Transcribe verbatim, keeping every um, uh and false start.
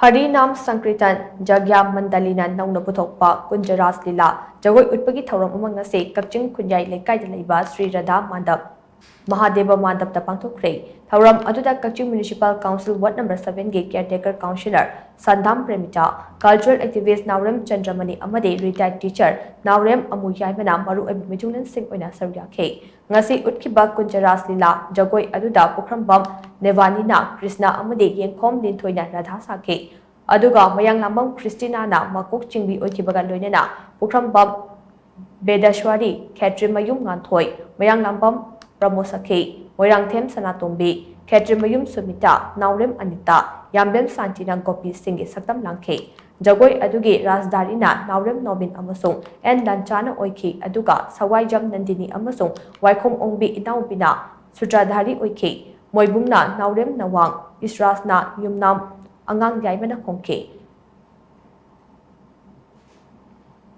Harinam Sankirtan Jagya Mandalina ꯅꯧꯅ ꯄꯨꯊꯣꯛꯄ ꯀꯨꯟꯖ ꯔꯥꯁ ꯂꯤꯂꯥ ꯖꯒꯣꯏ ꯎꯠꯄꯒꯤ ꯊꯧꯔꯝ ꯑꯃ ꯉꯁꯤ ꯀꯛꯆꯤꯡ ꯈꯨꯟꯌꯥꯏ ꯂꯩꯀꯥꯏꯗ ꯂꯩꯕ ꯁ꯭ꯔꯤ ꯔꯥꯙꯥ ꯃꯥꯙꯕ ꯃꯍꯥꯗꯦꯕ ꯃꯥꯟꯗꯞꯇ ꯄꯥꯡꯊꯣꯛꯈ꯭ꯔꯦ꯫ ꯊꯧꯔꯝ ꯑꯗꯨꯗ ꯀꯛꯆꯤꯡ Municipal Council Ward number seven ꯒꯤ Caretaker Councillor ꯁꯟꯗꯥꯝ ꯄ꯭ꯔꯦꯃꯤꯇꯥ, Cultural Activist ꯅꯥꯎꯔꯦꯝ ꯆꯟꯗ꯭ꯔꯃꯅꯤ ꯑꯃꯗꯤ Retired Teacher ꯅꯥꯎꯔꯦꯝ ꯑꯃꯨ ꯌꯥꯏꯃꯅ ꯃꯔꯨꯑꯣꯏꯕ ꯃꯤꯊꯨꯡꯂꯦꯟꯁꯤꯡ ꯑꯣꯏꯅ ꯁꯔꯨꯛ ꯌꯥꯈꯤ꯫ ꯉꯁꯤ ꯎꯠꯈꯤꯕ ꯀꯨꯟꯖ ꯔꯥꯁ ꯂꯤꯂꯥ ꯖꯒꯣꯏ ꯑꯗꯨꯗ ꯄꯨꯈ꯭ꯔꯝꯕꯝ ꯅꯦꯚꯥꯅꯤꯅ ꯀ꯭ꯔꯤꯁꯅ ꯑꯃꯗꯤ ꯌꯦꯡꯈꯣꯝ ꯂꯤꯟꯊꯣꯏꯅ ꯔꯥꯙꯥ ꯁꯥꯈꯤ꯫ ꯑꯗꯨꯒ ꯃꯌꯥꯡꯂꯥꯝꯕꯝ ꯈ꯭ꯔꯤꯁꯇꯤꯅꯥꯅ ꯃꯀꯣꯛ ꯆꯤꯡꯕꯤ ꯑꯣꯏꯈꯤꯕꯒ ꯂꯣꯏꯅꯅ ꯄꯨꯈ꯭ꯔꯝꯕꯝ ꯕꯦꯗꯁ꯭ꯋꯥꯔꯤ, ꯈꯦꯇ꯭ꯔꯤꯃꯌꯨꯝ ꯉꯥꯟꯊꯣꯏ, ꯃꯌꯥꯡꯂꯥꯝꯕꯝ ꯄ꯭ꯔꯃꯣꯗ ꯁꯈꯤ, ꯃꯣꯏꯔꯥꯡꯊꯦꯝ ꯁꯅꯥꯇꯣꯝꯕꯤ, ꯈꯦꯇ꯭ꯔꯤꯃꯌꯨꯝ ꯁꯨꯃꯤꯇꯥ, ꯅꯥꯎꯔꯦꯝ ꯑꯅꯤꯇꯥ, ꯌꯥꯝꯕꯦꯝ ꯁꯥꯟꯇꯤꯅ ꯒꯣꯄꯤꯁꯤꯡꯒꯤ ꯁꯛꯇꯝ ꯂꯥꯡꯈꯤ꯫ ꯖꯒꯣꯏ ꯑꯗꯨꯒꯤ ꯔꯥꯖꯗꯥꯔꯤꯅ ꯅꯥꯎꯔꯦꯝ ꯅꯣꯕꯤꯟ ꯑꯃꯁꯨꯡ ꯑꯦꯟ ꯂꯥꯟꯆꯥꯅ ꯑꯣꯏꯈꯤ, ꯑꯗꯨꯒ ꯁꯋꯥꯏꯖꯝ ꯅꯟꯗꯤꯅꯤ ꯑꯃꯁꯨꯡ ꯋꯥꯏꯈꯣꯝ ꯑꯣꯡꯕꯤ ꯏꯅꯥꯎꯕꯤꯅ ꯁꯨꯇ꯭ꯔꯥꯙꯥꯔꯤ ꯑꯣꯏꯈꯤ꯫ ꯃꯣꯏꯕꯨꯡꯅ ꯅꯥꯎꯔꯦꯝ ꯅꯋꯥꯡ, ꯏꯁꯔꯥꯖꯅ ꯌꯨꯝꯅꯥꯝ ꯑꯉꯥꯡ ꯌꯥꯏꯃꯅ ꯈꯣꯡꯈꯤ꯫